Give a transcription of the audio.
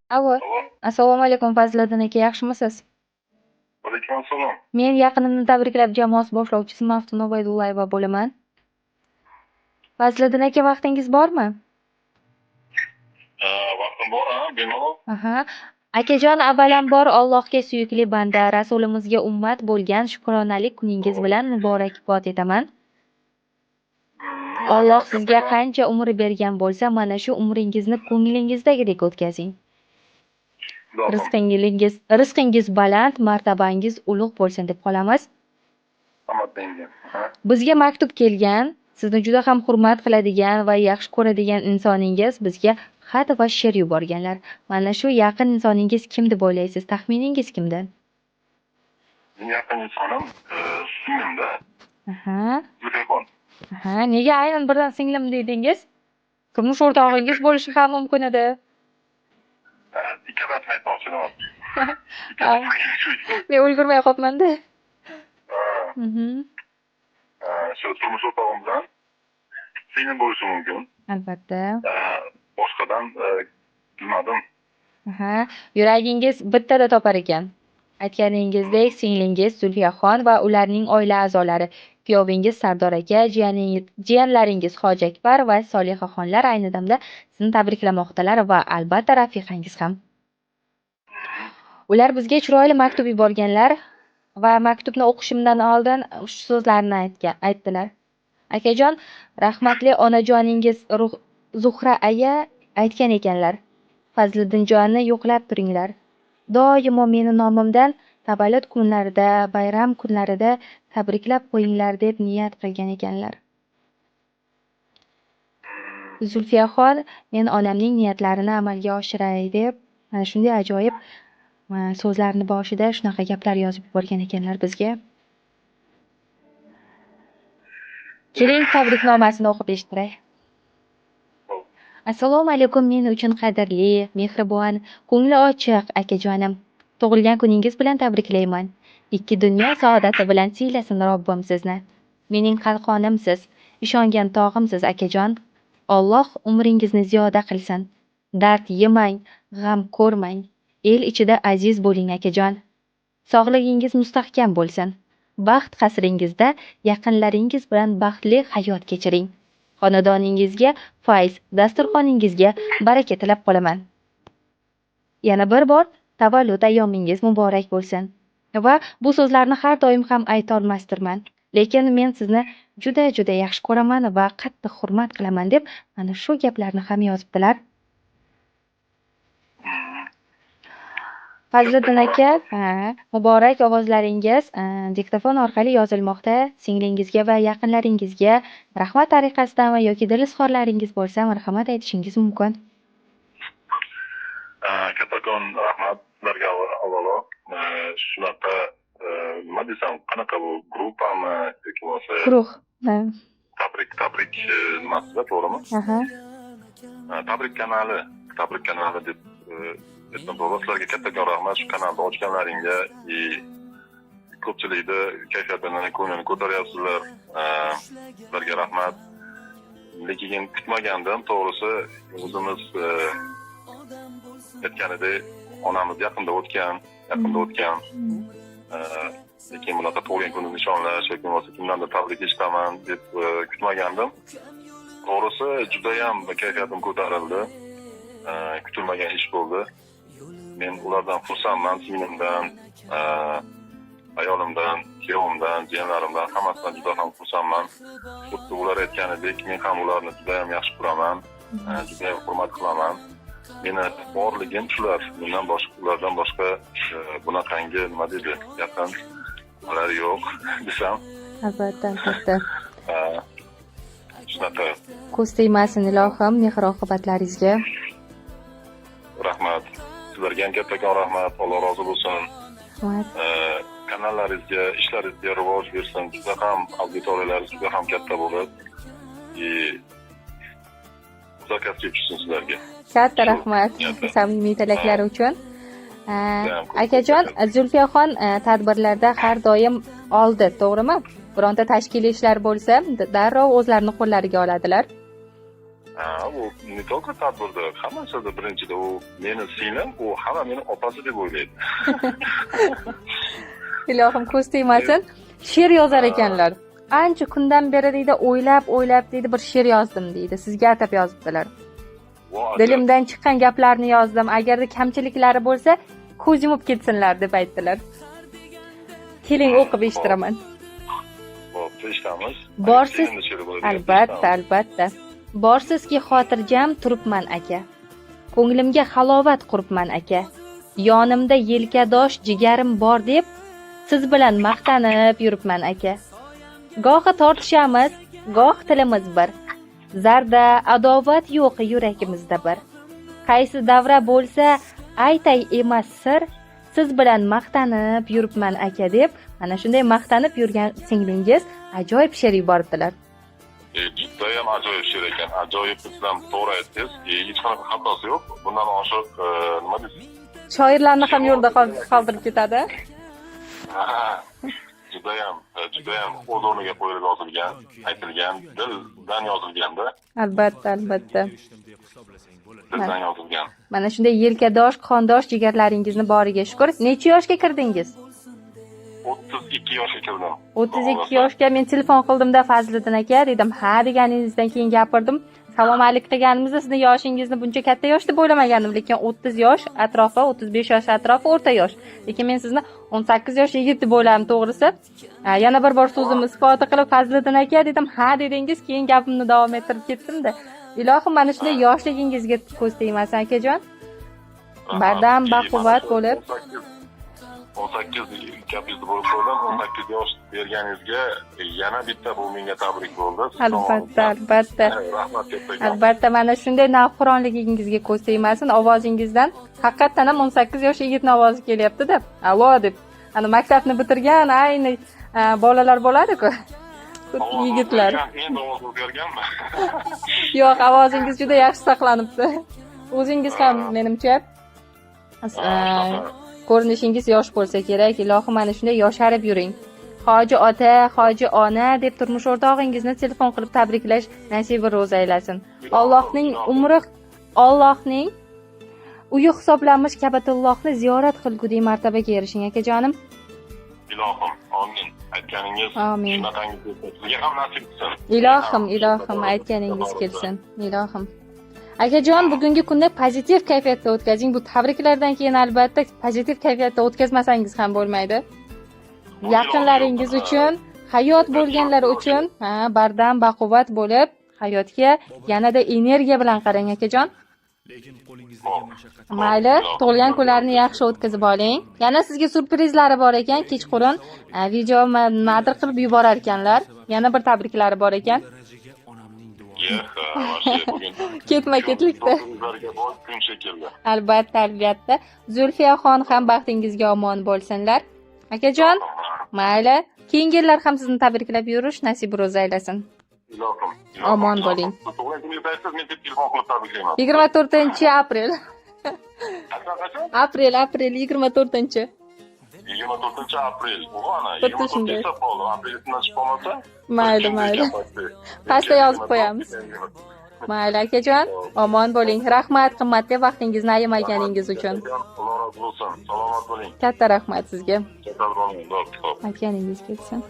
Alo. Assalomu alaykum, Fazliddin aka, yaxshimisiz? Alaykum assalom. Men yaqinimni tabriklab jamoasi boshlovchisi Maftuna Ubaydullayeva bo'laman. Fazliddin aka, vaqtingiz bormi? Vaqtim bor, ha, bemalol. Aha. Akajon, avvalambor Allohga suyukli banda, Rasulimizga ummat bo'lgan shukronalik kuningiz bilan muborakbod etaman. Alloh sizga qancha umr bergan bo'lsa, mana shu umringizni ko'nglingizdagidek o'tkazing. Rizqingiz baland, martabangiz ulug' bo'lsin deb qolamiz. Bizga maktub kelgan, sizni juda ham hurmat qiladigan va yaxshi ko'radigan insoningiz bizga xat va she'r yuborganlar. Mana shu yaqin insoningiz kim deb o'ylaysiz? Taxminingiz kimdan? Yaqin insonim singlimda. Aha. Zulfiyaxon. Aha, nega aynan birdan singlim dedingiz? Turmush o'rtog'ingiz bo'lishi ham mumkin edi. Ikkalasini aytmoqchi edim. Men ulgurmay qolibman-da. Shu turmush o'rtog'im bilan singlim bo'lishi mumkin. Albatta. Boshqadan bilmadim. Aha, yuragingiz bittada topar ekan. Aytganingizdek, singlingiz Zulfiyaxon va ularning oila a'zolari, kuyovingiz Sardor aka, jiyanlaringiz Hoji Akbar va Solihaxonlar ayni damda sizni tabriklamoqdalar va albatta rafiqangiz ham. Ular bizga chiroyli maktub yuborganlar va maktubni o'qishimdan oldin shu so'zlarni aytdilar. Akajon, rahmatli onajoningiz Zuhra aya aytgan ekanlar: Fazliddinjonni yo'qlab turinglar. Doimo meni nomimdan tavallud kunlarida, bayram kunlarida tabriklab qo'yinglar deb niyat qilgan ekanlar. Zulfiyaxon men onamning niyatlarini amalga oshiray deb mana shunday ajoyib so'zlarni boshida shunaqa gaplar yozib yuborgan ekanlar bizga. Keling, tabriknomasini o'qib eshittiray. Assalomu alaykum, men uchun qadrli, mehribon, ko'ngli ochiq akajonim. Tug'ilgan kuningiz bilan tabriklayman. Ikki dunyo saodati bilan siylasin Robbim sizni. Mening qalqonimsiz, ishongan tog'imsiz akajon. Alloh umringizni ziyoda qilsin. Dard yemang, g'am ko'rmang. El ichida aziz bo'ling akajon. Sog'ligingiz mustahkam bo'lsin. Baxt qasringizda yaqinlaringiz bilan baxtli hayot kechiring. Xonadoningizga fayz, dasturxoningizga baraka tilab qolaman. Yana bir bor tavallud ayyomingiz muborak bo'lsin. Va bu so'zlarni har doim ham aytolmasdirman. Lekin men sizni juda-juda yaxshi ko'raman va qattiq hurmat qilaman deb mana shu gaplarni ham yozibdilar. Fazliddin aka, muborak ovozlaringiz diktofon orqali yozilmoqda. Singlingizga va yaqinlaringizga rahmat tariqasidan va yoki dil izhorlaringiz bo'lsa, marhamat aytishingiz mumkin. Kattakon rahmat sizlarga avvalo. Shunaqa nima desam, qanaqa bu gruppami yoki bo'lmasa guruh. Tabrik nimasida, to'g'rimi? Aha. Tabrik kanali deb aytsam to'g'ri. Sizlarga kattakon rahmat shu kanalni ochganlaringga, ko'pchilikni kayfiyatini, ko'nglini ko'taryapsizlar. Sizlarga rahmat. Lekin kutmagandim, to'g'risi. O'zimiz aytganidek, onamiz yaqinda o'tgan. Lekin bunaqa tug'ilgan kunni nishonlash yoki bo'lmasa kimdandir tabrik eshitaman deb kutmagandim. To'g'risi, judayam kayfiyatim ko'tarildi. Kutilmagan ish bo'ldi. Men ulardan xursandman, singlimdan, ayolimdan, kuyovimdan, jiyanlarimdan, hammasidan juda ham xursandman. Xuddi ular aytganidek, men ham ularni juda ham yaxshi ko'raman, juda ham hurmat qilaman. Meni borligim shular, bundan boshqa, ulardan boshqa bunaqangi nima deydi, yaqin ular yo'q desam. Albatta, albatta. Shunaqa. Ko'z tegmasin ilohim mehr oqibatlaringizga. Rahmat. Sizlarga ham kattakon rahmat. Alloh rozi bo'lsin. Rahmat. Kanallaringizga, ishlaringizga rivoj bersin. Juda ham auditoriyalaringiz juda ham katta bo'lib, zakazga tushsin sizlarga. Katta rahmat samimiy tilaklar uchun. Akajon, Zulfiyaxon tadbirlarda har doim oldi, to'g'rimi? Bironta tashkiliy ishlar bo'lsa, darrov o'zlarini qo'llariga oladilar. Ha, u не только tadbirda, hammasida birinchida. U meni singlim, u hamma meni opasi deb o'ylaydi. Ilohim, ko'z tegmasin. She'r yozar ekanlar. Ancha kundan beri, deydi, o'ylab o'ylab, deydi, bir she'r yozdim, deydi. Sizga atab yozibdilar. Vo, ajoyib. Dilimdan chiqqan gaplarni yozdim. Agarda kamchiliklari bo'lsa, ko'z yumib ketsinlar, deb aytdilar. Keling, o'qib eshittiraman. Bo'pti, eshitamiz. Borsiz- Singlimni she'ri bo'ladigan, Albatta, eshitamiz. albatta. Borsizki, xotirjam turibman, aka. Ko'nglimga halovat quribman, aka. Yonimda yelkadosh jigarim bor deb siz bilan maqtanib yuribman, aka. Gohi tortishamiz, goh tilimiz bir. Zarda adovat yo'q yuragimizda bir. Qaysi davra bo'lsa, aytay emas sir, siz bilan maqtanib yuribman, aka, deb mana shunday maqtanib yurgan singlingiz ajoyib she'r yuboribdilar. Judayam ajoyib she'r ekan. Ajoyib, siz ham to'g'ri aytdingiz. Hech qanaqa xatosi yo'q. Bundan oshiq nima deysiz? Shoirlarni ham yo'lda qoldirib ketadi. Ha, judayam judayam o'z o'rniga qo'yilib yozilgan, aytilgan, dildan yozilganda. Albatta, albatta. Dildan yozilgan. Mana shunday yelkadosh, qondosh jigarlaringizni boriga shukur. Necha yoshga kirdingiz? 32 yoshga kirdim. 32 yoshga. Men telefon qildimda, "Fazliddin aka", dedim. "Ha", deganingizdan keyin gapirdim. Salom alik qilganimizda sizni yoshingizni buncha katta yosh deb o'ylamagandim, lekin 30 yosh atrofi, 35 yosh atrofi o'rta yosh. Lekin men sizni 18 yosh yigit deb o'yladim, to'g'risi. Yana bir bor so'zimni isboti qilib, "Fazliddin aka", dedim. "Ha", dedingiz, keyin gapimni davom ettirib ketdim-da. Ilohim, mana shunday yoshligingizga ko'z tegmasin, akajon. Rahmat. Bardam, Mana baquvvat shu bo'lib. 18 gapingizni bo'lib qo'ydim. 18 yosh berganingizga yana bitta bu menga tabrik bo'ldi. Siz Albatta, tomonidan. albatta. Rahmat kattakon. Albatta, mana shunday navqironligingizga ko'z tegmasin. Ovozingizdan haqiqatdan ham 18 yosh yigitni ovozi kelyapti-da. "Allo", deb. Ana maktabni bitirgan ayni bolalar bo'ladi-ku. Ovoz Yigitlar. o'zgargan, endi ovoz o'zgarganmi? Yo'q, ovozingiz juda yaxshi saqlanibdi. O'zingiz ham, menimcha, ko'rinishingiz yosh bo'lsa kerak. Ilohim, mana shunday yosharib yuring. Hoji ota, hoji ona deb turmush o'rtog'ingizni telefon qilib tabriklash nasibi ro'za aylasin. Allohning umri, Allohning uyi hisoblanmish Ka'batullohni ziyorat qilgudek martabaga erishing, akajonim. Ilohim, omin. Aytganingiz Amin. shunaqangi bo'lsa, sizga ham nasib qilsin. Ilohim, ilohim, aytganingiz kelsin. Ilohim. Akajon, bugungi kunni pozitiv kayfiyatda o'tkazing. Bu tabriklardan keyin albatta pozitiv kayfiyatda o'tkazmasangiz ham bo'lmaydi. Yaqinlaringiz uchun, hayot bo'lganlar uchun, ha, bardam, baquvvat bo'lib, hayotga yanada energiya bilan qarang, akajon. Mayli, tug'ilgan kunlarni yaxshi o'tkazib oling. Yana sizga syurprizlari bor ekan, kechqurun video nimadir qilib yuborar ekanlar. Yana bir tabriklari bor ekan. Yeh, вообще bugun Ketma-ketlikda. Syurprizlarga boy kun shekilli. Albatta, albatta. Zulfiyaxon ham baxtingizga omon bo'lsinlar. Akajon, mayli. Keyingi yillar ham sizni tabriklab yurish nasib ro'za aylasin. Ilohim. Omon bo'ling. Siz tug'ilgan kuningizni aytsangiz, men telefon qilib tabriklayman. 24 aprel. Qachon, qachon? Aprel, aprel 24. 24 aprel. U ana Xuddi 24 shunday. esa qoldi. Aprel esimdan chiqib qolmasa. Mayli, mayli. Pastda yozib qo'yamiz. Mayli, akajon, omon bo'ling. Rahmat qimmatli vaqtingizni ayamaganingiz uchun. Alloh rozi bo'lsin. Salomat bo'ling. Katta rahmat sizga. Kasal bo'lmang. Bo'pti, xo'p. Aytganingiz kelsin.